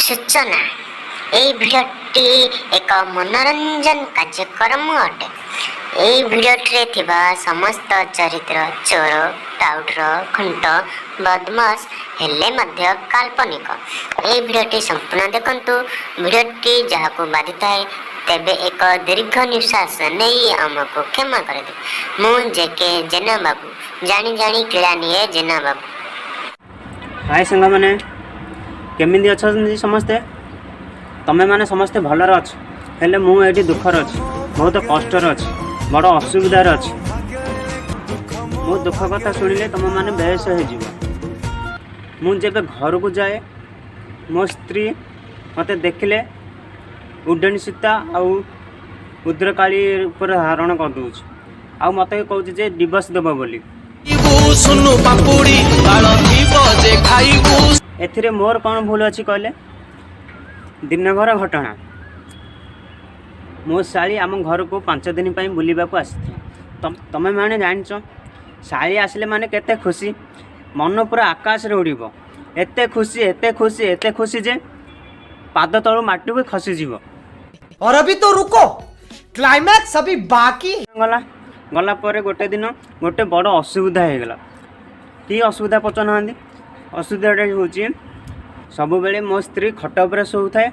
ସୂଚନା, ଏହି ଭିଡ଼ିଓଟି ଏକ ମନୋରଞ୍ଜନ କାର୍ଯ୍ୟକ୍ରମ ଅଟେ। ଏହି ଭିଡ଼ିଓଟିରେ ଥିବା ସମସ୍ତ ଚରିତ୍ର ଚୋର, ଟାଉଟର, ଖଣ୍ଟ, ବଦମାସ ହେଲେ ମଧ୍ୟ କାଳ୍ପନିକ। ଏହି ଭିଡ଼ିଓଟି ସମ୍ପୂର୍ଣ୍ଣ ଦେଖନ୍ତୁ। ଭିଡ଼ିଓଟି ଯାହାକୁ ବାଧିଥାଏ, ତେବେ ଏକ ଦୀର୍ଘ ନିଶ୍ୱାସ ନେଇ ଆମକୁ କ୍ଷମା କରିଦେବେ। ମୁଁ ଜେକେ ଜେନା ବାବୁ, ଜାଣି ଜାଣି କିଳା ନିଏ ଜେନା ବାବୁ। ହାଏ ସାଙ୍ଗମାନେ, କେମିତି ଅଛନ୍ତି ସମସ୍ତେ? ତମେମାନେ ସମସ୍ତେ ଭଲରେ ଅଛ, ହେଲେ ମୁଁ ଏଇଠି ଦୁଃଖରେ ଅଛି, ବହୁତ କଷ୍ଟରେ ଅଛି, ବଡ଼ ଅସୁବିଧାରେ ଅଛି। ମୋ ଦୁଃଖ କଥା ଶୁଣିଲେ ତମେମାନେ ବେହୋସ ହେଇଯିବ। ମୁଁ ଯେବେ ଘରକୁ ଯାଏ, ମୋ ସ୍ତ୍ରୀ ମୋତେ ଦେଖିଲେ ଉଡେନ୍ ସୀତା ଆଉ ଉଦ୍ରକାଳୀ ଉପରେ ଧାରଣ କରିଦେଉଛି ଆଉ ମୋତେ କହୁଛି ଯେ ଡିଭୋର୍ସ ଦେବ ବୋଲି। ସୁନୁ ପାପୁଡ଼ି ବାଳ ଥିବ ଯେ ଖାଇବୁ। ଏଥିରେ ମୋର କ'ଣ ଭୁଲ ଅଛି କହିଲେ? ଦିନକର ଘଟଣା। ମୋ ଶାଳୀ ଆମ ଘରକୁ 5 ଦିନ ପାଇଁ ବୁଲିବାକୁ ଆସିଥିଲା। ତମେମାନେ ଜାଣିଛ, ଶାଳୀ ଆସିଲେ ମାନେ କେତେ ଖୁସି, ମନ ପୁରା ଆକାଶରେ ଉଡ଼ିବ। ଏତେ ଖୁସି, ଏତେ ଖୁସି, ଏତେ ଖୁସି ଯେ ପାଦ ତଳୁ ମାଟି ବି ଖସିଯିବ। और अभी तो रुको, क्लाइमैक्स अभी बाकी है। ଗଲା। ଗଲା ପରେ ଗୋଟେ ଦିନ ଗୋଟେ ବଡ଼ ଅସୁବିଧା ହେଇଗଲା। କି ଅସୁବିଧା ପଚାରୁନାହାନ୍ତି। ଅସୁବିଧାଟା ହେଉଛି, ସବୁବେଳେ ମୋ ସ୍ତ୍ରୀ ଖଟ ଉପରେ ଶୋଉଥାଏ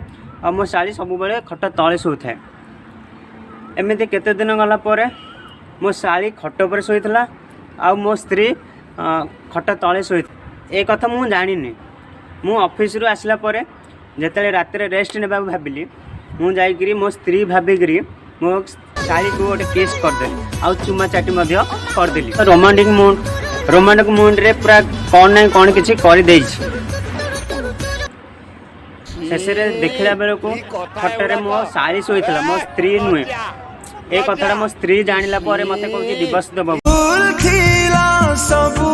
ଆଉ ମୋ ଶାଳୀ ସବୁବେଳେ ଖଟ ତଳେ ଶୋଉଥାଏ। ଏମିତି କେତେ ଦିନ ଗଲା ପରେ ମୋ ଶାଳୀ ଖଟ ଉପରେ ଶୋଇଥିଲା ଆଉ ମୋ ସ୍ତ୍ରୀ ଖଟ ତଳେ ଶୋଇଥିଲା। ଏ କଥା ମୁଁ ଜାଣିନି। ମୁଁ ଅଫିସରୁ ଆସିଲା ପରେ ଯେତେବେଳେ ରାତିରେ ରେଷ୍ଟ ନେବାକୁ ଭାବିଲି, ମୁଁ ଯାଇକିରି ମୋ ସ୍ତ୍ରୀ ଭାବିକିରି ମୋ ଶାଳୀକୁ ଗୋଟେ କିସ୍ କରିଦେଲି ଆଉ ଚୁମା ଚାଟି ମଧ୍ୟ କରିଦେଲି। ରୋମାଣ୍ଟିକ୍ ମୁଡ୍, ରୋମାଣ୍ଟିକ୍ ମୁଡ୍ରେ ପୁରା କ'ଣ ନାହିଁ କ'ଣ କିଛି କରିଦେଇଛି। ଶେଷରେ ଦେଖିଲା ବେଳକୁ ଖଟରେ ମୋ ଶାଳୀ ଶୋଇଥିଲା, ମୋ ସ୍ତ୍ରୀ ନୁହେଁ। ଏ କଥାଟା ମୋ ସ୍ତ୍ରୀ ଜାଣିଲା ପରେ ମୋତେ କହୁଛି ଡିଭୋର୍ସ ଦେବ। ଥିଲା ସବୁ।